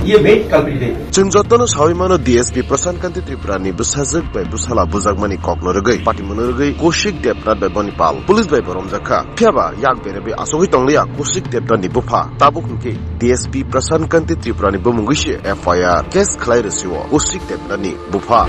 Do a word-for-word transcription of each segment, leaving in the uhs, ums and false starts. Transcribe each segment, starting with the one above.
Ye main culprit de. Chwng jotono sawi mano D S P Prashant Kanti Tripura ni bwsajwk bai bwsala bujakmani kokno rwgwi, patimungno rwgwi Kaushik Debnath bai boni pal police bai bo romjak kha. Phiyaba yak berebi achugwi tongliya Kaushik Debnath ni bupha. Tabuk hwnkhe D S P Prashant Kanti Tripura ni bumungwi se F I R case khlai rwsio Kaushik Debnath ni bupha.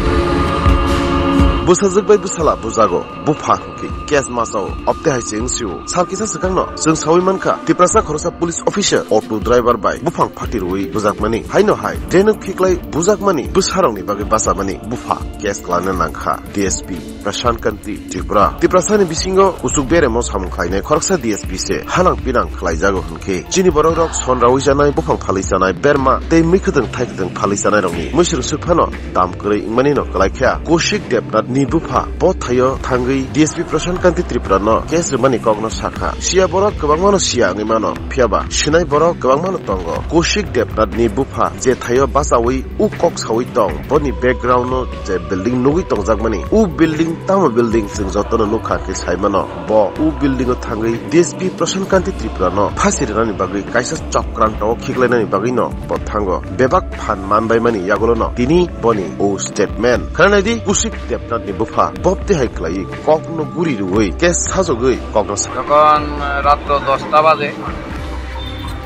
Bwsajwk bai bwsala bujago, bupha hwnkhe case masao. Obte hai se wngsio. Sal kisa swkangno chwng sawi mankha, Tiprasa khoroksa police officer auto driver bai buphang phati rwui bujakmani. Haino hai drain-o khiklai bujakmani bwsarokni bagwi bachamani bupha case khlaina nangkha D S P Prashant Kanti Tripura. Tiprasani bisingo kuchuk beremo samung khlainai khoroksa D S P se hanang pinang khlaijago hwnkhe, chini borokrok son raui janai, buphang phalwi janai, berma tei mui kwthwng thai kwthwng phalwi janairokni mwisrwng swk phano dam kwrwi wngmani no kwlai kha. Kaushik Debnath ni bupha bo thaio thangwi D S P Prashant Kanti Tripura no case rwmani kokno sakha. Siya borok kwbangma no siya wngwi mano, phiyaba sinai borok kwbangma no tongo. Kaushik Debnath ni bupha je thaio bachaui u kok saui tong, boni background no je building nugui tongjakmani, u building tamo building chwng jotono nukha khe sai mano. Bo u building o thangwi D S P Prashant Kanti Tripura no phasi rwnani bagwi kaisa chokranto o khiklainani bagwi no bo thango. Bebak phan manbaimani yagulo no tini boni o statement. Khwnanai di Kaushik Debnath ni bupha bobte hai khlaiwi kokno guri rwui case sajogwi kokno sa. তখন রাত্র দশটা বাজে,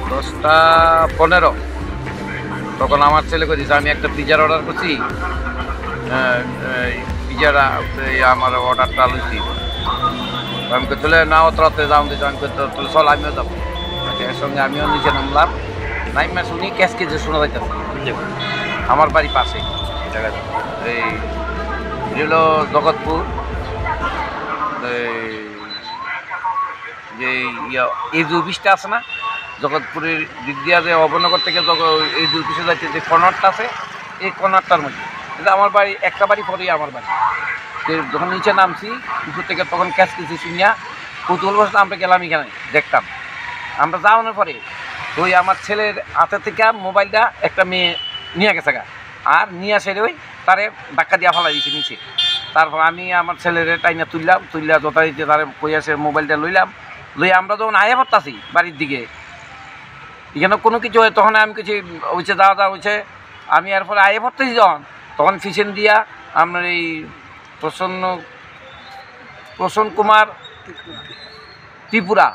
দশটা পনেরো, তখন আমার ছেলে কইছে, "আমি একটা পিজার অর্ডার করছি, আহ, এই পিজার, আহ, এই আমার অর্ডারটা লইছি।" আমি কই, "তাহলে না, অত রাত্রে যাওন দিতে।" আমি কই, "তো, তাহলে চল, আমিও যাবো।" আচ্ছা, এর সঙ্গে আমিও নিচে নামলাম। নাইমা শুনি ক্যাশ কিছু শোনা যাইতেছে। আমার বাড়ি পাশে। এই, এটা হলো জগৎপুর। এই, যে ইয়া, এজি অফিসটা আছে না? জগৎপুরের দিক দিয়া যে অভয়নগর থেকে জগ-, এজি অফিসে যাইতে যে কর্নারটা আছে, এই কর্নারটার মধ্যে। কিন্তু আমার বাড়ি, একটা বাড়ি পরেই আমার বাড়ি। তো যখন নিচে নামছি, উপর থেকে তখন ক্যাশ কিছু শুনিয়া কৌতূহলবশত আমরা গেলাম এখানে, দেখতাম। আমরা যাওয়ানোর পরে ওই আমার ছেলের হাতে থেকে মোবাইলটা একটা মেয়ে নিয়ে গেছে গা। আর নিয়ে আসে ওই তারে ধাক্কা দিয়া ফালাই দিছে নিচে। তারপর আমি আমার ছেলেরে টাইনা তুললাম, তুললা যথারীতি তারে কই আছে মোবাইলটা লইলাম, লই আমরা যখন আয়া পড়তাছি বাড়ির দিকে, এখানে কোনো কিছু হয়, তখন আমি কিছু হইছে, যা যা হইছে, আমি এরপরে আয়া পড়তেছি যখন, তখন পিছন দিয়া আপনার এই প্রসন্ন, প্রসন্ন কুমার ত্রিপুরা,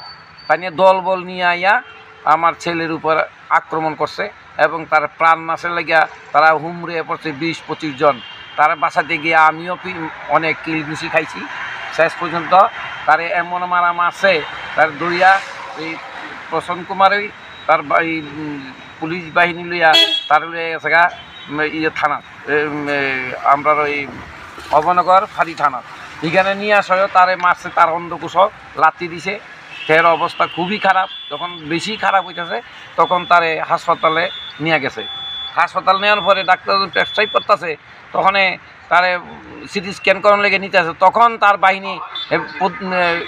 তাই নিয়ে দলবল নিয়ে আইয়া আমার ছেলের উপর আক্রমণ করছে এবং তার প্রাণ নাশের লাগিয়া তারা হুমড়ে পড়ছে বিশ পঁচিশ জন। তারা বাঁচাতে গিয়ে আমিও পি-, অনেক কিলঘুষি খাইছি। শেষ পর্যন্ত তারে এমন মারা মারছে, তার দইয়া এই প্রসন্ন কুমারই তার বা-, এই, উম, পুলিশ বাহিনী লইয়া তার লইয়া গেছে গা, উম, ইয়ে থানা, উম, এ, আমরা ওই অভয়নগর ফাঁড়ি থানা। এখানে নিয়ে আসা হয়, তারে মারছে, তার অন্ধকোষ লাথি দিছে। এর অবস্থা খুবই খারাপ। যখন বেশি খারাপ হইতেছে, তখন তারে হাসপাতালে নিয়ে গেছে। হাসপাতাল নেওয়ার পরে ডাক্তার যখন পেট চেক করতেছে, তখনে তারে সিটি স্ক্যান করার লেগে নিতে আছে, তখন তার বাহিনী, এ, পুত-, এ,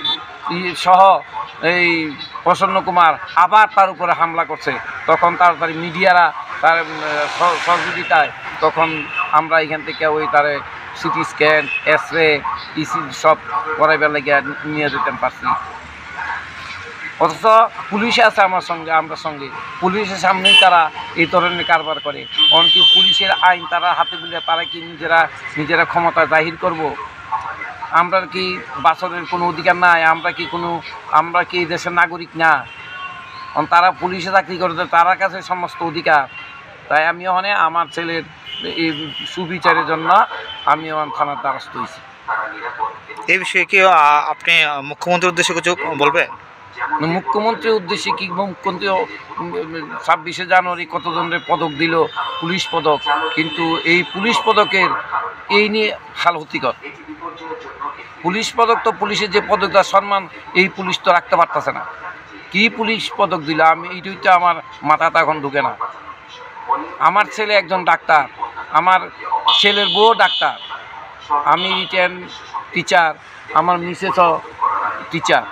ই সহ এই প্রসন্ন কুমার আবার তার উপরে হামলা করছে। তখন তাড়াতাড়ি মিডিয়ারা তার, উম, সহ-, সহযোগিতায় তখন আমরা এখান থেকে ওই তারে সিটি স্ক্যান, এক্সরে, ইসিজি সব করাইবার লাগিয়া নিয়ে যেতাম পারছি। অথচ পুলিশ আছে আমার সঙ্গে, আমরা সঙ্গে, পুলিশের সামনেই তারা এই ধরনের কারবার করে। এমনকি পুলিশের আইন তারা হাতে তুলে তারা কি নিজেরা, নিজেরা ক্ষমতা জাহির করব? আমরা কি বাচনের কোনো অধিকার নাই? আমরা কি কোনো, আমরা কি এই দেশের নাগরিক না? কারণ তারা পুলিশে চাকরি করে, তো তারার কাছে সমস্ত অধিকার। তাই আমি ওখানে আমার ছেলের এই সুবিচারের জন্য আমি ওখানে থানার দ্বারস্থ হয়েছি। এই বিষয়ে কি, আ, আপনি, আ, মুখ্যমন্ত্রীর উদ্দেশ্যে কিছু বলবে? মুখ্যমন্ত্রীর উদ্দেশ্যে কি, মুখ্যমন্ত্রী, উম, ছাব্বিশে জানুয়ারি কতজনরে পদক দিল, পুলিশ পদক, কিন্তু এই পুলিশ পদকের এই নিয়ে হাল হতিকর। পুলিশ পদক তো পুলিশের যে পদক, তার সম্মান এই পুলিশ তো রাখতে পারতেছে না। কি পুলিশ পদক দিল, আমি এইটাই তো আমার মাথাতে এখন ঢুকে না। আমার ছেলে একজন ডাক্তার, আমার ছেলের বউ ডাক্তার, আমি রিটায়ার্ড টিচার, আমার মিসেসও টিচার।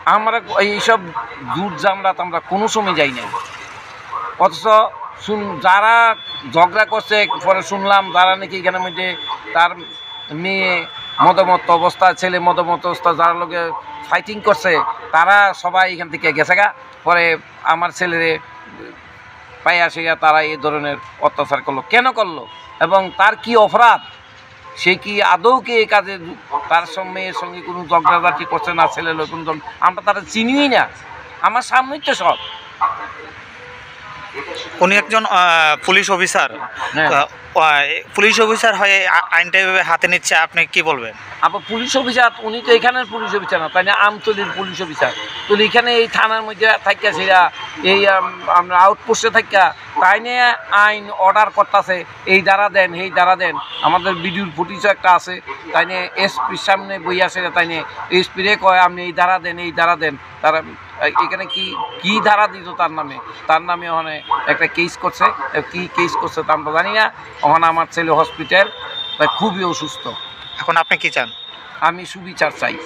আমরা এইসব ঝুট ঝামেলাত আমরা কোনো সময় যাই না। অথচ শুন-, যারা ঝগড়া করছে, পরে শুনলাম যারা নাকি এখানের মধ্যে তার মেয়ে মদমত্ত অবস্থা, ছেলে মদমত্ত অবস্থা, যার লগে ফাইটিং করছে, তারা সবাই এখান থেকে গেছে গা। পরে আমার ছেলেরে পাইয়া সেয়া তারা এই ধরনের অত্যাচার করলো, কেন করলো এবং তার কি অপরাধ, সে কি আদৌ কি এই কাজে যু-, তার সঙ্গে, এর সঙ্গে কোনো ঝগড়াঝাটি করছে না, ছেলে লোক কোনো ঝগ-, আমরা তারা চিনিই না, আমার সামনেই তো সব। উনি একজন আহ, পুলিশ অফিসার। হ্যাঁ। আহ, আহ, পুলিশ অফিসার হয়ে আ- আইনটা এভাবে হাতে নিচ্ছে, আপনি কি বলবেন? আবার পুলিশ অফিসার, উনি তো এখানের পুলিশ অফিসার না, তাই না? আমতলির পুলিশ অফিসার। তো এখানে এই থানার মধ্যে থাকিয়া সেরা, এই আম, আমরা আউটপোস্টে থাকিয়া, তাই নিয়ে আইন অর্ডার করতেছে, এই ধারা দেন, এই ধারা দেন। আমাদের ভিডিওর ফুটেজও একটা আছে, তাই নিয়ে এসপির সামনে বই আছে, তাই নিয়ে এসপিরে কয়, আপনি এই ধারা দেন, এই ধারা দেন। তারা এ-, এখানে কি, কি ধারা দিত তার নামে? তার নামে ওখানে একটা কেস করছে। এ, কি কেস করছে তা আমরা জানি না। ওখানে আমার ছেলে হসপিটাল, তাই খুবই অসুস্থ। এখন আপনি কি চান? আমি সুবিচার চাই।